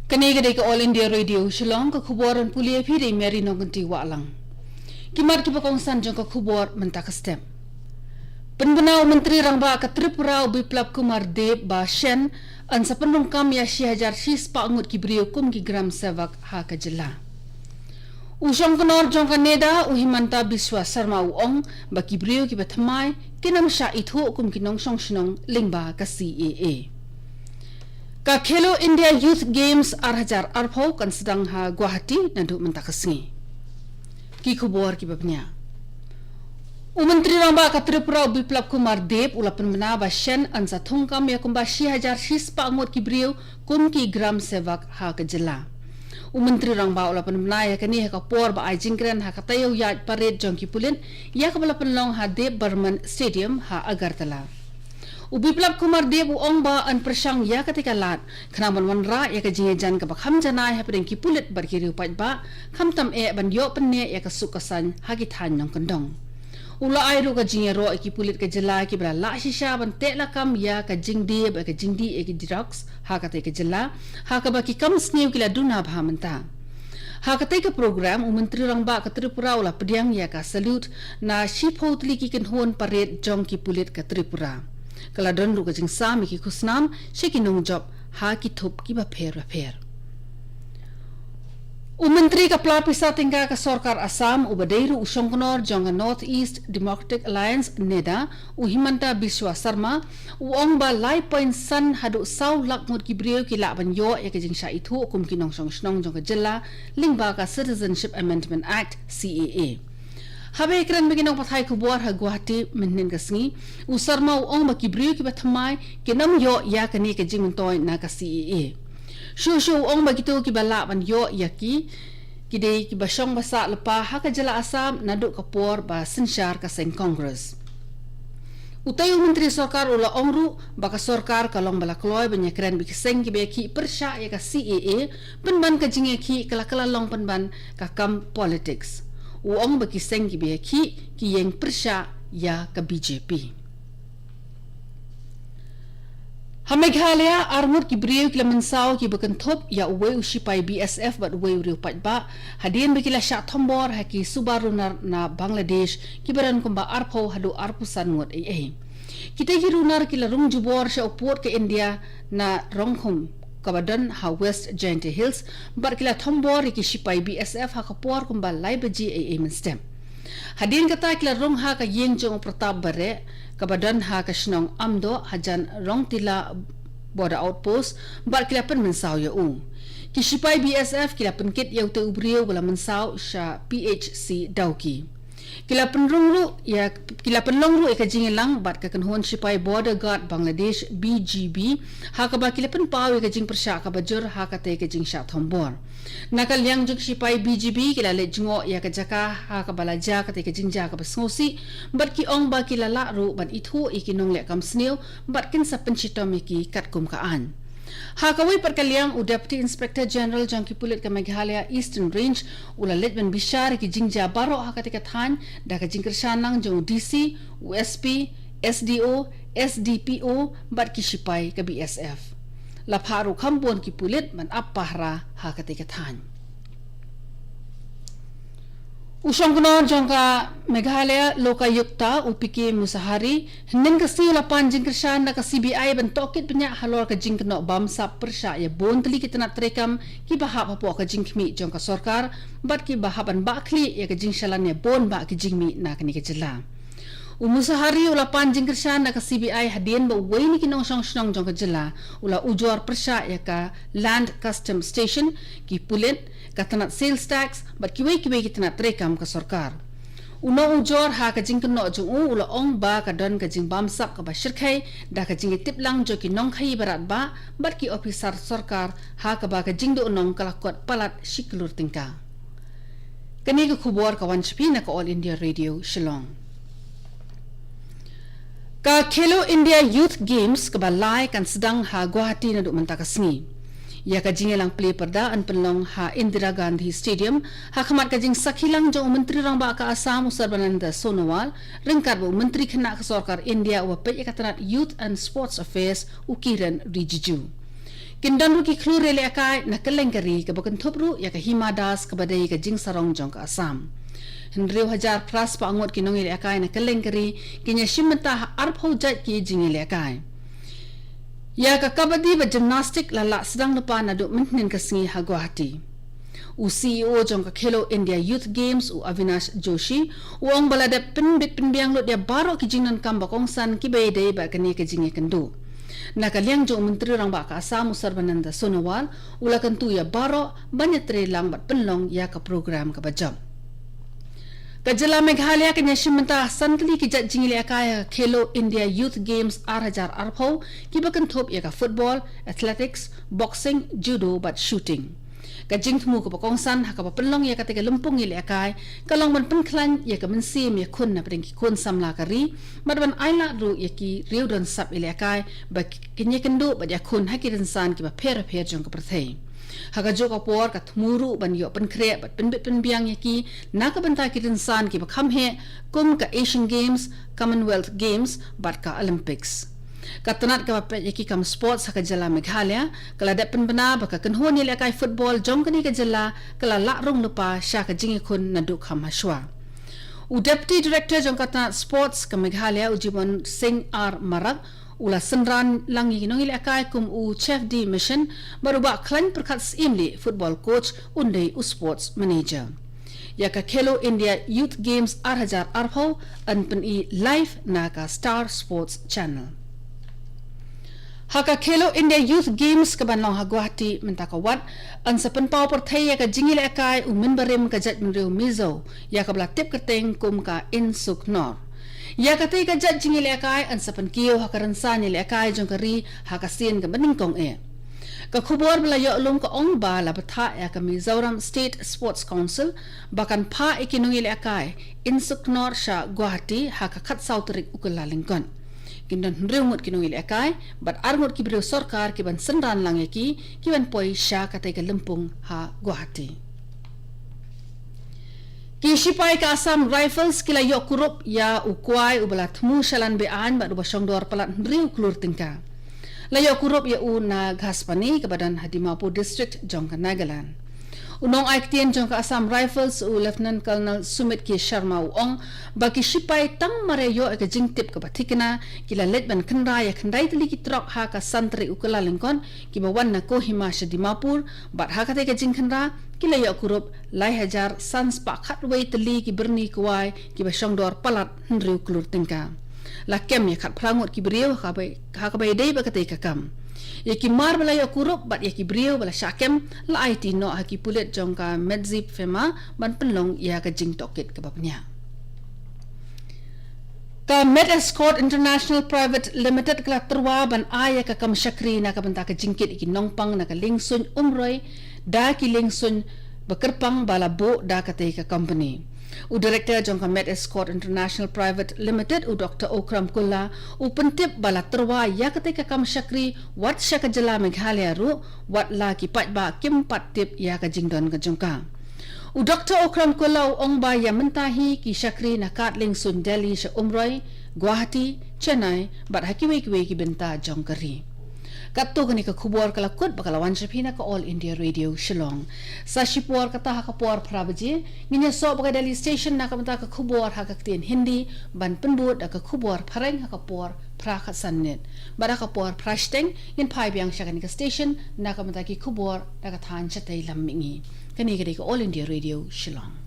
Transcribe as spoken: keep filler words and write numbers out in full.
Kane ka dei ka All India Radio Shillong, ka khubor ban pule ïa phi da i Mary Nongkynti Wahlang. Ki mat kiba kongsan jong ka khubor mynta ka step. Pynbna u Myntri Rangbah ka Tripura u Biplab Kumar Deb ba shen, yn sa pyndonkam ïa shi hajar shi spah ngut ki briew kum ki Gram Sevak ha ka jylla. U Shongknor jong ka NEDA u Himanta Biswa Sarma u ong ba ki briew kiba thymmai kin ym shah ithuh kum ki nongshong shnong lyngba ka C A A. Ka Khelo India Youth Games ar hajar arphew kan sdang ha Guwahati naduh mynta ka sngi. Ki khubor kiba bniah. U Myntri Rangbah ka Tripura u Biplab Kumar Deb u la pynbna ba shen yn sa thungkam ïa kumba shi hajar shi spah ngut ki briew kum ki Gram Sevak ha ka jylla. U Myntri Rangbah u la pynbna ïa kane ha ka por ba ai jingkren ha ka taïew ïaid parade jong ki pulit ïa kaba la pynlong ha Dev Barman Stadium ha Agartala. U Biplab Kumar Deb u ong ba yn pyrshang ïa katei ka lad khnang ban wanrah ïa ka jingïajan kaba kham janai hapdeng ki pulit bad ki riew paidbah, khamtam eh ban ïoh pynneh ïa ka suk ka saiñ ha ki thaiñ nongkyndong. U la ai ruh ka jingïaroh ïa ki pulit ka jylla kiba la lah shisha ban teh lakam ïa ka jingdie bad ka jingdih ïa ki drugs ha katei ka jylla, ha kaba ki kam sniew ki la duna bha mynta. Ha katei ka program u Myntri Rangbah ka Tripura u la pdiang ïa ka salute na shiphew tylli ki kynhun parade jong ki pulit ka Tripura. Ka la don ruh ka jingsam ïa ki khusnam sha ki nongjop ha ki thup kiba pher bapher. U Myntri ka pla pisa tyngka ka Sorkar Assam uba dei ruh u Shongknor jong ka North East Democratic Alliance, NEDA, u Himanta Biswa Sarma, u ong ba lai point san haduh saw lak ngut ki briew ki lah ban ïoh ïa ka jingshah ithuh kum ki nongshong shnong jong ka jylla lyngba ka Citizenship Amendment Act, C A A. Haba ïakren bad ki nongpathai khubor ha Guwahati mynhynnin ka sngi, u Sarma u ong ba ki briew kiba thymmai kin ym ïoh ïa kane ka jingmyntoi na ka C A A. Shuh shuh u ong ba kito kiba lah ban ïoh ïa ki, ki dei kiba shong ba sah lypa ha ka jylla Assam naduh ka por ba synshar ka seng Congress. Utei u Myntri Sorkar u la ong ruh ba ka Sorkar ka long ba la kloi ban ïakren bad ki seng kiba ïakhih pyrshah ïa ka C A A, pynban ka jingïakhih ka la ka la long pynban ka kam politics. U ong ba ki seng kiba ïakhih ki ïeng pyrshah ïa ka B J P. Ha Meghalaya, ar ngut ki briew ki la mynsaw kiba kynthup ïa uwei u shipai B S F bad uwei u riew paidbah hadien ba ki la shah thombor ha ki suba runar na Bangladesh kiba don kumba arphew haduh arphew san ngut ei ei. Kitei ki runar ki la rung jubor sha u pud ka India na Rongkhum kaba don ha West Jaintia Hills bad ki la thombor ïa ki shipai B S F ha ka por kumba lai baje ei ei mynstep. Hadien kata ki la rung ha ka ïing jong u Pratap Bareh kaba don ha ka shnong Amdoh hajan Rongtila Border Outpost bad ki la pynmynsaw ïa u. Ki shipai B S F ki la pynkit ïa utei u briew ba la mynsaw sha P H C Dawki. Ki la pynrung ruh ïa, ki la pynlong ruh ïa ka jingïalang bad ka kynhun shipai Border Guard Bangladesh, B G B, ha kaba ki la pynpaw ïa ka jingpyrshah kaba jur ha katei ka jingshah thombor. Na ka liang jong ki shipai B G B ki la leit jngoh ïa ka jaka ha kaba la jia katei ka jingjia kaba sngewsih bad ki ong ba ki la lah ruh ban ithuh ïa ki nongleh kam sniew bad kin sa pynshitom ïa ki katkum ka aiñ. Ha kawei pat ka liang, u Deputy Inspector General jong ki pulit ka Meghalaya Eastern Range u la leit ban bishar ïa ki jingjia baroh ha katei ka thaiñ da ka jingkyrshan lang jong u D C, u S P, S D O, S D P O bad ki shipai ka B S F. La phah ruh kham bun ki pulit ban ap pahara ha katei ka thaiñ. U Shongknor jong ka Meghalaya Lokayukta, u P K Musahari, hynnin ka sngi u la pan jingkyrshan na ka C B I ban tohkit bniah halor ka jingkynnoh bamsap pyrshah ïa bun tylli ki tnat treikam kiba hap hapoh ka jingkhmih jong ka sorkar bad kiba hap ban bah khlieh ïa ka jingshalan ïa bun bah ki jingmih na kane ka jylla. U Musahari u la pan jingkyrshan na ka C B I hadien ba uwei na ki nongshong shnong jong ka jylla u la ujor pyrshah ïa ka Land Custom Station, ki pulit, ka tnat sales tax bad kiwei kiwei ki tnat treikam ka sorkar. U nongujor ha ka jingkynnoh jong u u la ong ba ka don ka jingbamsap kaba shyrkhei da ka jingïatiplang jong ki nongkhaïi baratbah bad ki ophisar sorkar ha kaba ka jingduhnong ka la kot palat shi klur tyngka. Kane ka khubor ka wan sha phi na ka All India Radio Shillong. Ka Khelo India Youth Games kaba lai kan sdang ha Guwahati naduh mynta ka sngi. Ïa ka jingïalang plie pyrda yn pynlong ha Indira Gandhi Stadium ha khmat ka jingsakhi lang jong u Myntri Rangbah ka Assam, u Sarbananda Sonowal, ryngkat bad u Myntri Khynnah ka Sorkar India uba peit ïa ka tnat Youth and Sports Affairs, u Kiren Rijiju. Kin don ruh ki khlur ïalehkai na kylleng ka ri, kaba kynthup ruh ïa ka Hima Das, kaba dei ka jingsarong jong ka Assam. Hynriew hajar phra spah ngut ki nongïalehkai na kylleng ka ri kin ïashim bynta ha arphew jait ki jingïalehkai. Ïa ka kabaddi bad gymnastic la lah sdang lypa naduh mynhynnin ka sngi ha Guwahati. U C E O jong ka Khelo India Youth Games, u Avinash Joshi, u ong ba la dep pynbit pynbiang lut ïa baroh ki jingdonkam ba kongsan kiba ïadei bad kane ka jingïakynduh. Na ka liang jong u Myntri Rangbah ka Assam, u Sarbananda Sonowal, u la kyntu ïa baroh ban ïatrei lang bad pynlong ïa ka program kaba jop. Ka jylla Meghalaya kan ïashim bynta ha san tylli ki jait jingïalehkai ha Khelo India Youth Games ar hajar arphew, kiba kynthup ïa ka football, athletics, boxing, judo bad shooting. Ka jingthmu kaba kongsan ha kaba pynlong ïa katei ka lympung ïalehkai ka long ban pynkhlaiñ ïa ka mynsiem ïakhun napdeng ki khun samla ka ri, bad ban ailad ruh ïa ki riew don sap ïalehkai ba kin ïakynduh bad ïakhun ha ki rynsan kiba pher bapher jong ka pyrthei. Ha kajuh ka por ka thmu ruh ban ïoh pynkhreh bad pynbit pynbiang ïa ki na ka bynta ki rynsan kiba kham heh, kum ka Asian Games, Commonwealth Games bad ka Olympics. Ka tnat kaba peit ïa ki kam sports ha ka jylla Meghalaya ka la dep pynbna ba ka kynhun ïalehkai football jong kane ka jylla ka la lah rung lypa sha ka jingïakhun naduh kham hashwa. U Deputy Director jong ka tnat sports ka Meghalaya, u Jimon Singh R Marak, u la synran lang ïa ki nongïalehkai kum u Chef D Mission bad u Bah Khlaiñ Pyrkhat Syiemlieh, football coach, un dei u sports manager. Ïa ka Khelo India Youth Games ar hajar arphew yn pyni live na ka Star Sports Channel. Ha ka Khelo India Youth Games kaban long ha Guwahati mynta ka wat, yn sa pynpaw pyrthei ïa ka jingïalehkai u mynbarim ka jaitbynriew Mizo, ïa kaba la tip kyrteng kum ka Insuknor. Ïa katei ka jait jingïalehkai yn sa pynkiew ha ka rynsan ïalehkai jong ka ri ha ka sien kaba nyngkong eh. Ka khubor ba la ïoh lum ka ong ba la bthah ïa ka Mizoram State Sports Council ba kan phah ïa ki nongïalehkai Insuknor sha Guwahati ha ka khatsaw tarik u Kyllalyngkot. Kin don hynriew ngut ki nongïalehkai bad ar ngut ki briew sorkar kiban synran lang ïa ki, kiban poi sha katei ka lympung ha Guwahati. Ki shipai ka Assam Rifles ki la ïoh kurup ïa u kwai uba la thmu shalan be-aiñ bad uba shongdor palat hynriew klur tyngka. La ïoh kurup ïa u na Ghasbani kaba don ha Dimapur District jong ka Nagaland. U nongai ktien jong ka Assam Rifles, u Lieutenant Colonel Sumit K Sharma, u ong ba ki shipai tang mar ïa ïoh ïa ka jingtip kaba thikna, ki la leit ban kynra ïa khyndai tylli ki trok ha ka san tarik u Kyllalyngkot kiba wan na Kohima sha Dimapur, bad ha katei ka jingkynra ki la ïoh kurup lai hajar san spah khatwei tylli ki byrni kwai kiba shongdor palat hynriew klur tyngka. La kem ïa khatphra ngut ki briew ha kaba, ha kaba ïadei bad katei ka kam. Ïa ki mar ba la ïoh kurup bad ïa ki briew ba la shah kem la aiti noh ha ki pulit jong ka Medzi Phema ban pynlong ïa ka jingtohkit kaba bniah. Ka Med Escort International Private Limited ka la tyrwa ban ai ïa ka kam shakri na ka bynta ka jingkit ïa ki nongpang na ka liengsuiñ Umroi da ki liengsuiñ ba kyrpang ba la buh da katei ka company. U Director jong ka Med Escort International Private Limited, u Doktor Okram Kulla, u pyntip ba la tyrwa ïa katei ka kam shakri wat sha ka jylla Meghalaya ruh, wat la ki paidbah kim pat tip ïa ka jingdon ka jong ka. U Doktor Okram Kulla u ong ba ïa mynta hi ki shakri na kad liengsuiñ Delhi sha Umroi, Guwahati, Chennai bad ha kiwei kiwei ki bynta jong ka ri. Katto kane ka khubor ka la kut bad ka la wan sha phi na ka All India Radio Shillong. Sa shipor kata ha ka por phra baje ngin ïasoh bad ka Delhi Station na ka bynta ka khubor ha ka ktien Hindi, ban pynbud da ka khubor phareng ha ka por phra khatsan minit. Bad ha ka por phra shiteng ngin phai biang sha kane ka station na ka bynta ki khubor da ka thaiñ shatei lam mihngi. Kane ka dei ka All India Radio Shillong.